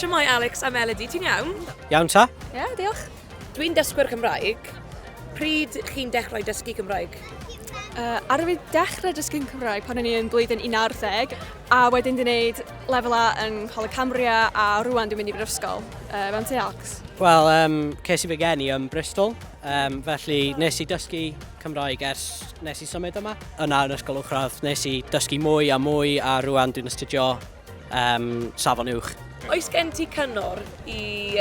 Shwmae Alex a Melody, ti'n iawn? Iawn ta? Ie, yeah, diolch. Dwi'n dysgwyr Cymraeg. Pryd chi'n dechrau dysgu Cymraeg? Ar fi dechrau dysgu Cymraeg pan o'n i yn blwyddyn 11 a wedyn di wneud lefel A yn Coleg Cambria a rwan dwi'n mynd i brifysgol. Fe'n ti, Alex? Wel, um, ces i fy geni yn Bristol, um, felly nes i dysgu Cymraeg ers nes i symud yma. Yna yn ysgol uwchradd nes i dysgu mwy a mwy a rwan dwi'n astudio um, safon uwch. Oes gen ti cyngor i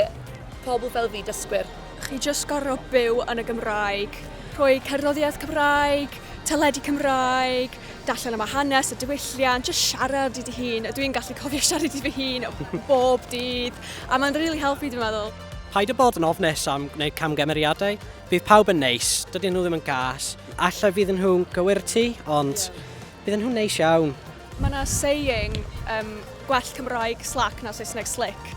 pobl fel fi, dysgwyr? Chi jyst gorfod byw yn y Gymraeg. Rhoi cerddoriaeth Cymraeg, teledu Cymraeg, darllen am y hanes, y diwylliant, jyst siarad i dy hun. A dwi'n gallu cofio siarad i fy hun bob dydd. A mae'n rili really helpu, dwi'n meddwl. Paid â bod yn ofnus am gwneud camgymeriadau. Bydd pawb yn neis, dydyn nhw ddim yn gas. Alla fydd nhw'n gywir ti, ond bydden nhw'n neis iawn. Mae yna saying, gwell Cymraeg slack na Saesneg slick.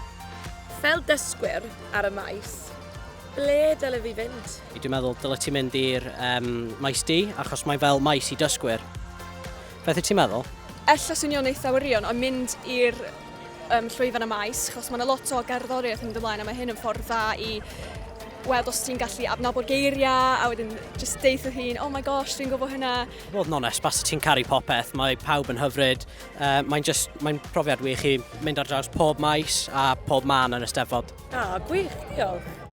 Fel dysgwyr ar y maes, ble dyle fi fynd? Dwi'n meddwl dyle ti mynd i'r um, maes D, achos mae fel maes i dysgwyr. Beth wyt ti'n meddwl? Ella swnio'n eitha wirion, ond mynd i'r llwyfan y maes, achos mae yna lot o gerddoriaeth yn mynd ymlaen a mae hyn yn ffordd dda i weld os ti'n gallu adnabod geiriau a wedyn just deud wrth hun, oh my gosh, dwi'n gwybod hynna. Bod yn onest, basa ti'n caru popeth, mae pawb yn hyfryd. Mae'n just, mae'n profiad wych i mynd ar draws pob maes a pob man yn y Steddfod. Ah, gwych, diolch.